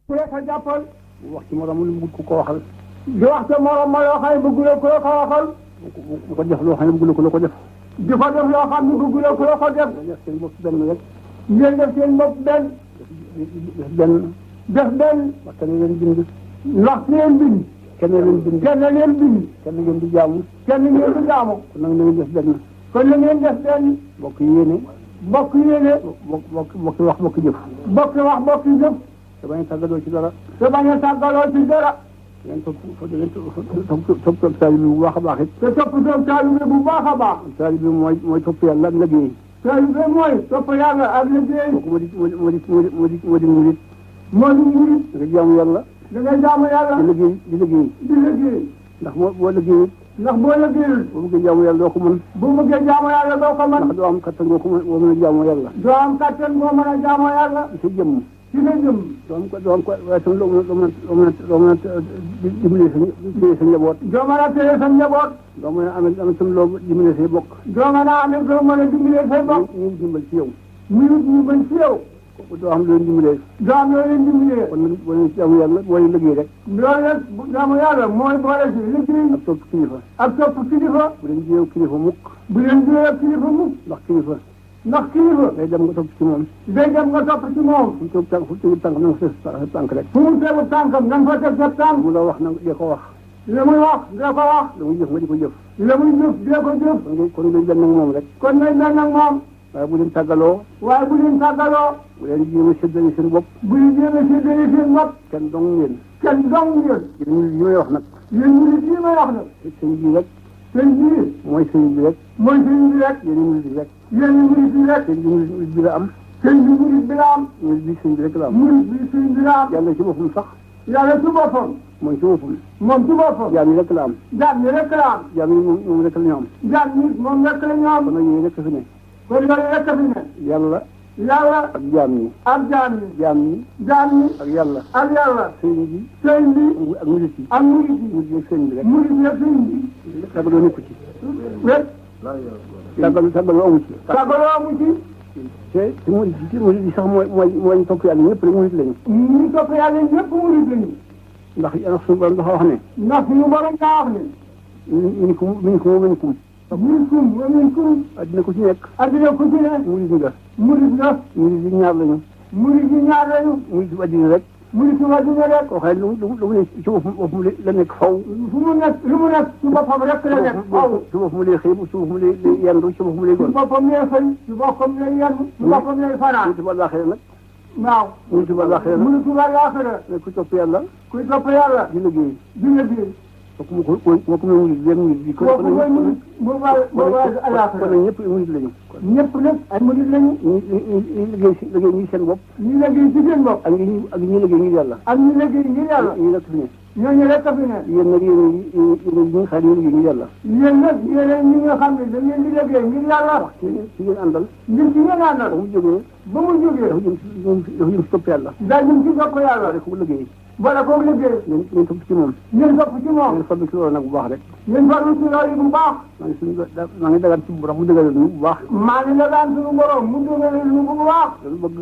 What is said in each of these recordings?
ku la ko jàppal. wax ci morom lu bëgg ko waxal. di wax ca morom ma loo xam ne bëgg la ku la ko waxal. bu ko def loo xam ne bëgg la ku la ko def. di ko def loo xam ne bëgg la ku la ko def. def seen bopp benn rek. ngeen def seen bopp benn. def benn. def benn. wax kenn leen bind. ndax leen bind. kenn leen bind. kenn leen bind. kenn ngeen di jaamu. kenn ngeen di jaamu. kon nag na ngeen def benn. kon na ngeen def benn. bokk yéene. bokk yéene. bokk wax bokk jëf. bokk wax bokk jëf. te bañ a tàggaloo ci dara. te bañ a tàggaloo ci dara. ngeen topp taalibe bi bu baax a baax it. te topp taalibe bu baax a baax. taalibe bi mooy topp yàlla ak liggéey. taalibe mooy topp yàlla ak liggéey. kooku moo di murit. moo di murit. nga jaamu yàlla. da ngay jaamu yàlla. di liggéey. ndax boo liggéey. ndax boo liggéeyul. boo bëggee jaamu yàlla doo ko mën. bu bëggee jaamu yàlla doo ko mën. ndax doo am kattan boo mën a jaamoo yàlla. doo am kattan boo mën a jaamoo yàlla. ci sa jëmm. ci sa jëmm. doo am ko waaye tam loo mën a dimbali sa njaboot. doo mën a téye sa njaboot. doo mën a amee tam loo dimbali say bokk. doo mën a amee doo mën a dimbali say bokk. ñu dimbal ci yow. ñu bañ ci yow. doo xam leen dimbalee. doo am loo leen dimbalee. kon nag boo leen jaamu yàlla boo leen liggéey rek. loolu nag jaamu yàlla mooy boole ci liggéey. ak topp kilifa. ak topp kilifa. bu leen jiyee kilifa mukk. bu leen jiyee kilifa mukk. ndax kilifa. ndax kilifa. day dem nga topp ci moom. day dem nga topp ci moom. fu mu tegu tànk na nga sa tànk rek. fu mu tegu tànkam na nga fa teg sa tànk. mu la wax na nga ko wax. li muy wax dee ko wax. la muy jëf nga di ko jëf. li muy jëf dee ko jëf. kon ngay benn ak moom rek. kon ngay benn ak moom. waaye bu leen tàggaloo. waaye bu leen tàggaloo. bu leen jéem a séddale seen bopp. bu leen jéem a séddale seen bopp. kenn dong ngeen. kenn dong ngeen. yéen ñi may wax nag. yéen murid yi may wax nag. sëñ bi rek. sëñ bi. mooy sëñ bi rek. mooy sëñ bi rek. yéen murid yi rek. yéen murid yi rek. sëñ bi murid bi la am. sëñ bi murid bi la am. murid bi sëñ bi rek la am. murid bi sëñ bi la am. yàlla ci boppam sax. yàlla ci boppam. mooy ci boppam. moom ci boppam. jaam yi rek la am. jaam yi rek la am. jaam yi moom rek la ñu am. jaam yi moom rek la ñu am. kon nag yooyu rek fi ne. kon loolu rek fi ne. yàlla. yàlla. ak jaam yi. ak jaam yi. jaam yi. jaam yi. ak yàlla. ak yàlla. sëñ bi. sëñ bi. ak murid yi. ak murid yi. murid yi ak sëñ bi rek. murid yi ak sëñ bi. tàggaloo nekku ci. rek. tàggaloo amu ci. tàggaloo amu ci. te murid yi sax mooy topp yàlla ñëpp rek murid lañu. ñu topp yàlla ñëpp murid lañu. ndax suñu borom dafa wax ne. ndax suñu borom daa wax ne. minkum wa minkum. addina ku ci nekk. addina ku ci nekk. murid nga. murid nga. murid yi ñaar lañu. murid yi ñaar lañu. murid bu addina rek. murid bu addina rek. koo xam ne lu mu ne ci boppam la nekk faw. fu mu nekk lu mu nekk ci boppam rek la nekk faw. ci boppam lay xëy ci boppam lay yendu ci boppam lay ci gon. boppam lay xëy ci boppam lay yendu ci boppam lay fanaan. ci àllaaxira nag. waaw. ci àllaaxira nag. murid bu àllaaxira. mais ku topp yàlla. kuy topp yàlla. di liggéey. di liggéey. kooku mooy murid benn murid bi. kooku mooy murid boobu àllaaxira. kon nag ñëpp murid lañu. ñëpp nag ay murid lañu. ñi liggéey ñi seen bopp. ñi liggéey ci seen bopp. ak ñi liggéey ngir yàlla. ak ñi liggéey ngir yàlla. ñu nekk fi ne. ñooñu rek a fi ne. yéen nag yéen ñi nga xam ne ñu liggéey ngir yàlla. yéen nag yéen ñi nga xam ne da ngeen di liggéey ngir yàlla. ci ngeen àndal. ngir ci ngeen àndal. ba mu jógee. ba mu jógee. dafa jëm ci topp yàlla. daa jëm ci topp yàlla. rek ku liggéey. boole koog liggéey. ngeen topp ci moom. ngeen topp ci moom. ngeen farlu ci loolu nag bu baax rek. ngeen farlu ci loolu bu baax. maa ngi dagaan ci borom mu dëgëral nu bu baax. maa ngi dagaan suñu borom mu dëgëral nu bu baax. lu bëgg.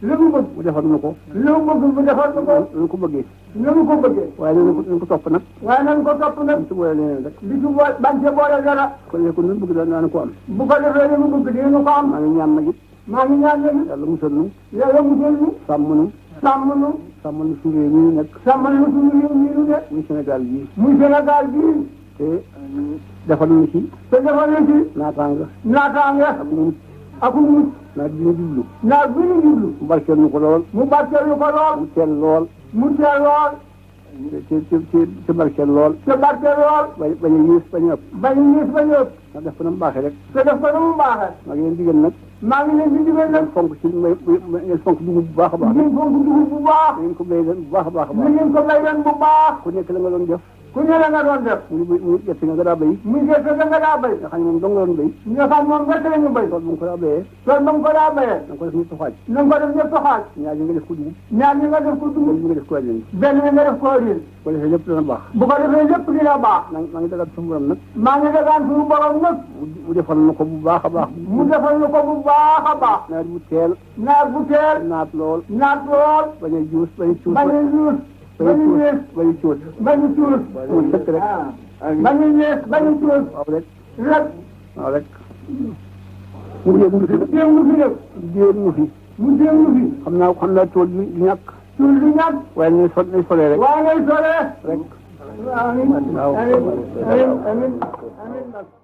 lu mu bëgg. mu defal nu ko. lu mu bëgg mu defal nu ko. lu ko bëggee. lu mu ko bëggee. waaye nañ ko topp nag. waaye nañ ko topp nag. li ci boole leneen rek. li ci boole bañ ca boole dara. kon léegi kon lu mu bëgg daal naa ko am. bu ko defee li mu bëgg dinañu ko am. maa ngi ñaan nag it. maa ngi ñaan nag it. yàlla musal nu. yàlla musal nu. sàmm nu. sàmm nu. sàmmal nu suñu réew mi ñu nekk. sàmmal nu suñu réew mi ñu nekk. muy Sénégal bii. muy Sénégal bii. te defal nu ci. te defal nu ci. naataanga. naataanga. ak mucc. ak mucc. naaj bi ñu jublu. naaj bi ñu jublu. mu barkeel ñu ko lool. mu barkeel ñu ko lool. mu teel lool. mu teel lool. te barkeel lool. te barkeel lool. bañ a yées bañ a ëpp. bañ a yées bañ a ëpp. ndax def ko na mu baaxee rek. te def ko na mu baaxee. maa ngi leen digal nag. maa ngi leen di digal nag. ngeen fonk dugub bu baax a baax. ngeen fonk dugub bu baax. ngeen ko béy ren bu baax a baax a baax. ngeen ko béy ren bu baax. ku nekk la nga doon def. ku ne la nga doon def mu gerte nga daa béy muy gerte nga daa béy nga xam ne moom dong la doon béy nga xam moom gerte la ñu béy tool bu nga ko daa béyee tool ba nga ko daa béyee da nga ko def ñetti xaaj na nga ko def ñëpp xaaj ñaar ñi nga def ko dugub ñaar ñi nga def ko dugub benn bi nga def ko wàññi benn bi nga def ko riin bu ko defee lépp dana baax bu ko defee lépp dina baax maa ngi dagal suñu borom nag maa ngi dagaan suñu borom nag mu defal na ko bu baax a baax mu defal ñu ko bu baax a baax nawet bu teel naat bu teel naat lool naat lool bañ a juus bañ a cuus bañ a yuus bañ a yées bañ a cuus bañ a tuus mu sëkk rek bañ a yées bañ a tuus waaw rek rek waaw rek mu jéem ñu fi jéem ñu fi nag jéem ñu fi mu jéem ñu fi xam naa tool bi ñàkk tuus bi ñàkk waaye nañ solee rek waaye ngay solee rek amiin amiin amiin amiin